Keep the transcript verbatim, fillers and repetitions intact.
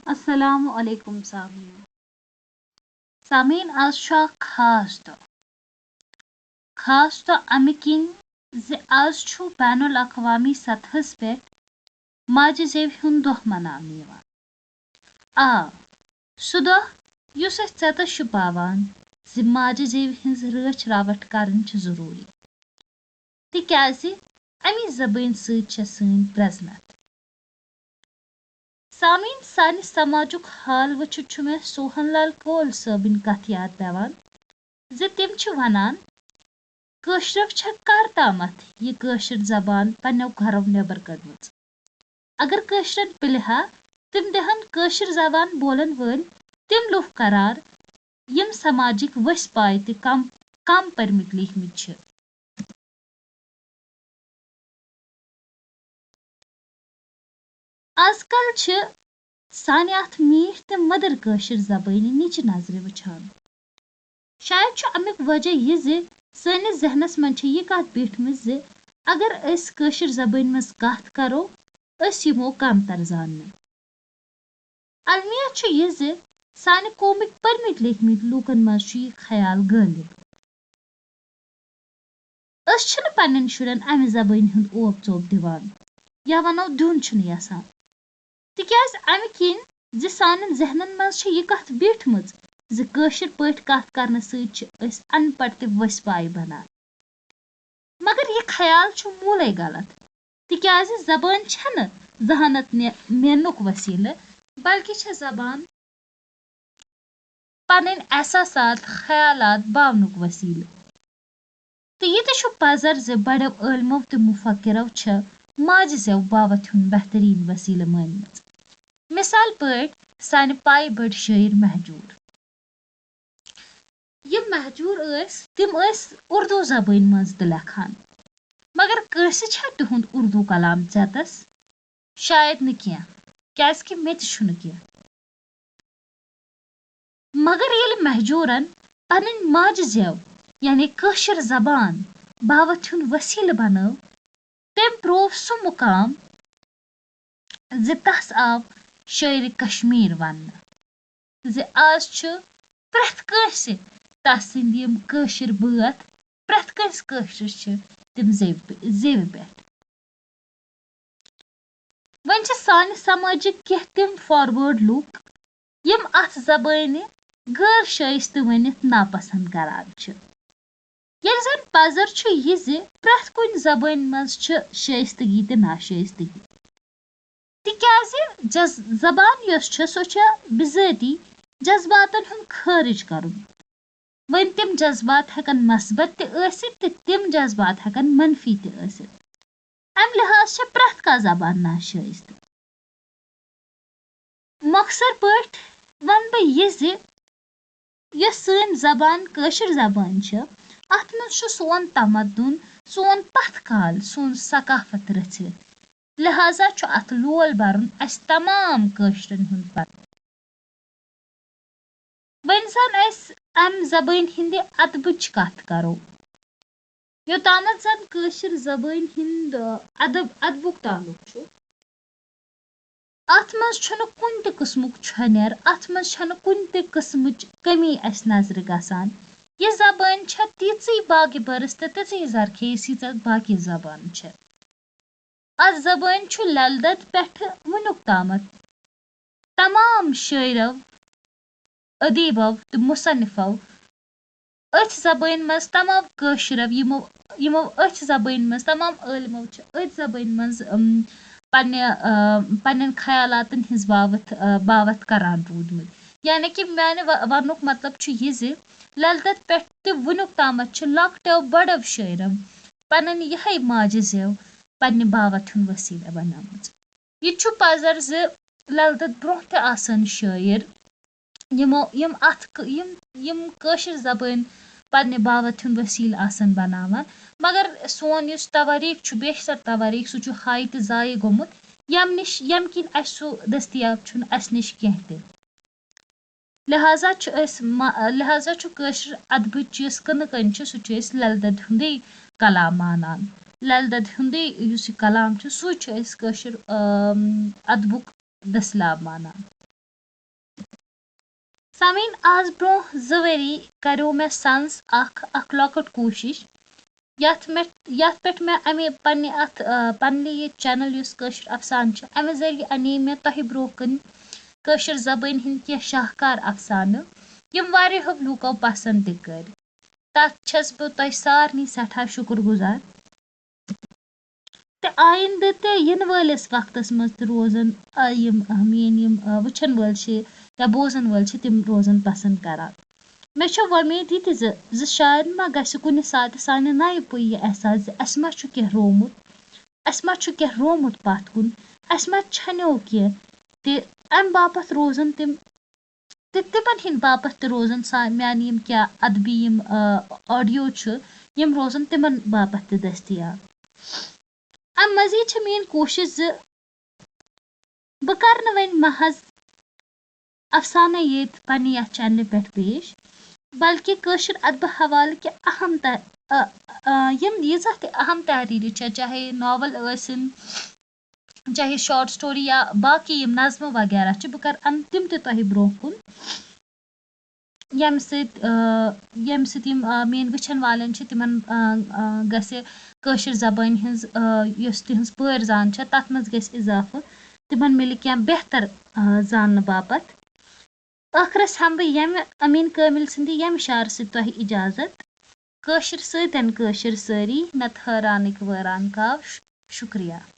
السلام علیکم سامعین۔ سامعین، آز چھُ اکھ خاص دۄہ۔ خاص دۄہ اَمہِ کِنۍ زِ آز چھُ بین الاقوامی سطحس پٮ۪ٹھ ماجہِ زیوِ ہُنٛد دۄہ مناونہٕ یِوان۔ آ، سُہ دۄہ یُس اَسہِ ژٮ۪تس چھُ پاوان زِ ماجہِ زیوِ ہٕنٛز رٲچھ راوٹھ کرٕنۍ چھِ ضروٗری، تِکیازِ اَمی زبٲنۍ سۭتۍ چھےٚ سٲنۍ پرٛزنتھ۔ سامعین، سانہِ سماجُک حال وٕچھِتھ چھُ مےٚ سوہن لال کول صٲبٕنۍ کتھ یاد پٮ۪وان زِ تِم چھِ ونان، کٲشرٮ۪و چھےٚ کر تامتھ یہِ کٲشِر زبان پننٮ۪و گرو نٮ۪بر کٔڑمٕژ۔ اگر کٲشرٮ۪ن پِلہِ ہا، تِم دِہن کٲشِر زبان بولن وٲلۍ تِم لوٗکھ قرار، یِم سماجٕکۍ ؤسۍ پایہِ تہِ کم، کم پٔرمٕتۍ لیٖکھمٕتۍ چھِ۔ آز کل چھِ سانہِ اَتھ میٖٹھ تہٕ مٔدٕر کٲشِر زبٲنۍ نِچہِ نظرِ وٕچھان۔ شاید چھُ اَمیُک وجہ یہِ زِ سٲنِس ذہنس منٛز چھِ یہِ کَتھ بیٖٹھمٕژ زِ اگر أسۍ کٲشِر زبٲنۍ منٛز کَتھ کَرو، أسۍ یِمو کمتر زاننہٕ۔ المیہ چھُ یہِ زِ سانہِ قومٕکۍ پٔرمٕتۍ لیکھمٕتۍ لوٗکن منٛز چھُ یہِ خیال غٲلب۔ أسۍ چھِنہٕ پننٮ۪ن شُرٮ۪ن امہِ زبٲنۍ ہُنٛد اوپ ژوپ دِوان، یا ونو، دیُن چھِنہٕ یژھان، تِکیازِ امہِ کِنۍ زِ سانٮ۪ن ذہنن منٛز چھِ یہِ کتھ بیٖٹھمٕژ زِ کٲشِر پٲٹھۍ کتھ کرنہٕ سۭتۍ چھِ أسۍ ان پڑھ تہٕ ؤسۍ پایہِ بنان۔ مگر یہِ خیال چھُ موٗلے غلط، تِکیازِ زبٲنۍ چھَنہٕ ذہانت نہِ-، مینُک وسیلہٕ، بلکہِ چھےٚ زبان پنٕنۍ احساسات، خیالات باونُک وسیلہٕ۔ تہٕ یہِ تہِ چھُ پزر زِ بڑٮ۪و عٲلمو تہٕ مفکرو چھِ ماجہِ زٮ۪و باوتھ ہُنٛد بہتریٖن وسیلہٕ مٲنمٕژ۔ مثال پٲٹھۍ، سانہِ پایہِ بٔڑۍ شٲعر مہجوٗر۔ یِم مہجوٗر ٲسۍ، تِم ٲسۍ اردو زبٲنۍ منٛز تہِ لیکھان۔ مگر کٲنٛسہِ چھا تِہُنٛد اردو کلام ژٮ۪تس؟ شاید نہٕ کینٛہہ، کیازِ کہِ مےٚ تہِ چھُنہٕ کینٛہہ۔ مگر ییٚلہِ مہجوٗرن پنٕنۍ ماجہِ زٮ۪و، یعنی کٲشِر زبان، باوتھ ہُنٛد وسیلہٕ بنٲو، تٔمۍ پرٛوو سُہ مُقام زِ تس آو شٲعرِ کشمیر وننہٕ، زِ آز چھُ پرٛٮ۪تھ کٲنٛسہِ تس سٕنٛدۍ یِم کٲشِر بٲتھ، پرٛٮ۪تھ کٲنٛسہِ کٲشرِس چھِ تِم زیوِ پے-، زیوِ پٮ۪ٹھ۔ وۄنۍ چھِ سانہِ سماجٕکۍ کینٛہہ تِم فاروٲرڈ لوٗکھ، یِم اتھ زبٲنہِ غٲر شٲیستہٕ ؤنِتھ ناپسنٛد کران چھِ۔ ییٚلہِ زن پزر چھُ یہِ زِ پرٛٮ۪تھ کُنہِ زبٲنۍ منٛز چھِ شٲیستگی تہٕ ناشٲیستگی۔ تِکیازِ جز-، زبان یۄس چھےٚ، سۄ چھےٚ بذٲتی جذباتن ہُنٛد خٲرج کرُن۔ وۄنۍ تِم جذبات ہٮ۪کن مثبت تہِ ٲسِتھ تہٕ تِم جذبات ہٮ۪کن منفی تہِ ٲسِتھ۔ امہِ لحاظ چھےٚ پرٛٮ۪تھ کانٛہہ زبان ناشٲیستہٕ۔ مۄخصر پٲٹھۍ ونہٕ بہٕ یہِ زِ یۄس سٲنۍ زبان کٲشِر زبان چھِ، اتھ منٛز چھُ سون تمدُن، سون پتھ کال، سون ثقافت رٔژھِتھ۔ لہذا چھُ اتھ لول برُن اسہِ تمام کٲشرٮ۪ن ہُنٛد پتھ۔ وۄنۍ زن أسۍ امہِ زبٲنۍ ہٕنٛدِ ادبٕچ کتھ کرو، یوٚتامتھ زن کٲشِر زبٲنۍ ہُنٛد، آ، ادب، ادبُک تعلق چھُ، اتھ منٛز چھُنہٕ کُنہِ تہِ قٕسمُک چھۄنٮ۪ر، اتھ منٛز چھنہٕ کُنہِ تہِ قٕسمٕچ کٔمی اسہِ نظرِ گژھان۔ یہِ زبٲنۍ چھےٚ تیٖژٕے باقٕے بٔرٕژ تہٕ تِژٕے زرخیز، ییٖژاہ باقٕے زبانہٕ چھےٚ۔ اتھ زبٲنۍ چھُ لل دٮ۪د پٮ۪ٹھٕ وُنیُک تامتھ تمام شٲعرو، ادیبو تہٕ مصنفو أتھۍ زبٲنۍ منٛز تمام کٲشرو، یِمو، یِمو أتھۍ زبٲنۍ منٛز تمام عٲلمو چھِ أتھۍ زبٲنۍ منٛز، أم، پننہِ، آ، پننٮ۪ن خیالاتن ہٕنٛز باوتھ، آ، باوتھ کران روٗدمٕتۍ۔ یعنی کہِ میانہِ و-، وننُک مطلب چھُ یہِ زِ لل دٮ۪د پٮ۪ٹھ تہِ وُنیُک تامتھ چھِ لۄکٹیو بڑیو شٲعرو پنٕنۍ یِہے ماجہِ زیو پننہِ باوتھ ہُنٛد وسیلہٕ بنٲومٕژ۔ یہِ تہِ چھُ پزر زِ لل دٮ۪د برونٛہہ تہِ آسن شٲعر، یِمو، یِم اتھ ک-، یِم، یِم کٲشِر زبٲنۍ پننہِ باوتھ ہُنٛد وسیلہٕ آسن بناوان۔ مگر سون یُس توٲریٖخ چھُ، بیشتر توٲریٖخ، سُہ چھُ ہاے تہٕ ضایع گوٚمُت، ییٚمہِ نِش، ییٚمہِ کِنۍ اسہِ سُہ دٔستیاب چھُنہٕ اسہِ نِش کینٛہہ تہِ۔ لہذا چھُ أسۍ ما-، لہذا چھُ کٲشِر ادبٕچ یۄس کٕنہٕ کٔنۍ چھِ، سُہ چھُ أسۍ لل دٮ۪د ہُنٛدُے کلام مانان۔ لل دٮ۪د ہُنٛدُے یُس یہِ کلام چھُ، سُے چھُ أسۍ کٲشِر، آم، ادبُک دٔسلاب مانان۔ سامعیٖن، آز برونٛہہ زٕ ؤری کریو مےٚ سنس اکھ اکھ لۄکٕٹ کوٗشِش، یتھ مےٚ یتھ پٮ۪ٹھ مےٚ امہِ پننہِ اتھ آ، پننہِ یہِ چینل یُس کٲشُر افسانہٕ چھُ، امہِ ذٔریعہٕ انے مےٚ تۄہہِ برونٛہہ کُن کٲشِر زبٲنۍ ہٕنٛدۍ کینٛہہ شاہکار افسانہٕ، یِم واریاہو لوٗکو پسند تہِ کٔرۍ۔ تتھ چھس بہٕ تۄہہِ سارنٕے سٮ۪ٹھاہ شُکر گُزار۔ تہٕ آیندٕ تہِ یِنہٕ وٲلِس وقتس منٛز تہِ روزن، آ، یِم، آ، میٲنۍ یِم، آ، وٕچھن وٲلۍ چھِ یا بوزن وٲلۍ چھِ، تِم روزن پسند کران۔ مےٚ چھےٚ وۄمید یہِ تہِ زِ، زِ شاید ما گژھِ کُنہِ ساتہٕ سانہِ نَیہِ پُیہِ یہِ احساس زِ اَسہِ ما چھُ کینٛہہ روومُت، اَسہِ ما چھُ کینٛہہ روومُت پتھ کُن، اَسہِ ما چھَنیو کینٛہہ، تہِ اَمہِ باپتھ روزن تِم تہٕ تِمن ہٕنٛدۍ باپتھ تہِ روزن سا-، میانہِ یِم کینٛہہ ادبی یِم، آ، audio چھِ، یِم روزن تِمن باپتھ تہِ دٔستیاب۔ اَمہِ مزید چھِ میٲنۍ کوٗشِش زِ بہٕ کرٕ نہٕ وۄنۍ محض افسانَے ییٚتۍ پننہِ یَتھ چینلہِ پٮ۪ٹھ پیش، بلکہِ کٲشِر ادبہٕ حوالہٕ کہِ اہم تہ-، آ، آ، یِم ییٖژاہ تہِ اہم تحریٖرٕ چھےٚ، چاہے ناول ٲسِن، چاہے short story یا باقٕے یِم نظمہٕ وغیرہ چھِ، بہٕ کرٕ اَن-، تِم تہِ تۄہہِ برونٛہہ کُن، ییٚمہِ سۭتۍ، آ، ییٚمہِ سۭتۍ یِم، آ، میٲنۍ وٕچھن والٮ۪ن چھِ، تِمن، آ، آ، گژھِ کٲشِر زبٲنۍ ہٕنٛز، آ، یۄس تِہنٛز پٲرۍ زان چھےٚ، تَتھ منٛز گژھِ اضافہٕ، تِمن مِلہِ کینٛہہ بہتر، آ، زاننہٕ باپتھ۔ ٲخرس ہٮ۪مہٕ بہٕ ییٚمہِ امین کٲمل سٕنٛدِ ییٚمہِ شعرٕ سۭتۍ تۄہہِ اجازت۔ کٲشِر سۭتۍ کٲشِر سٲری، نتہٕ حٲرانٕکۍ وٲران کاو۔ شُ-، شُکریہ۔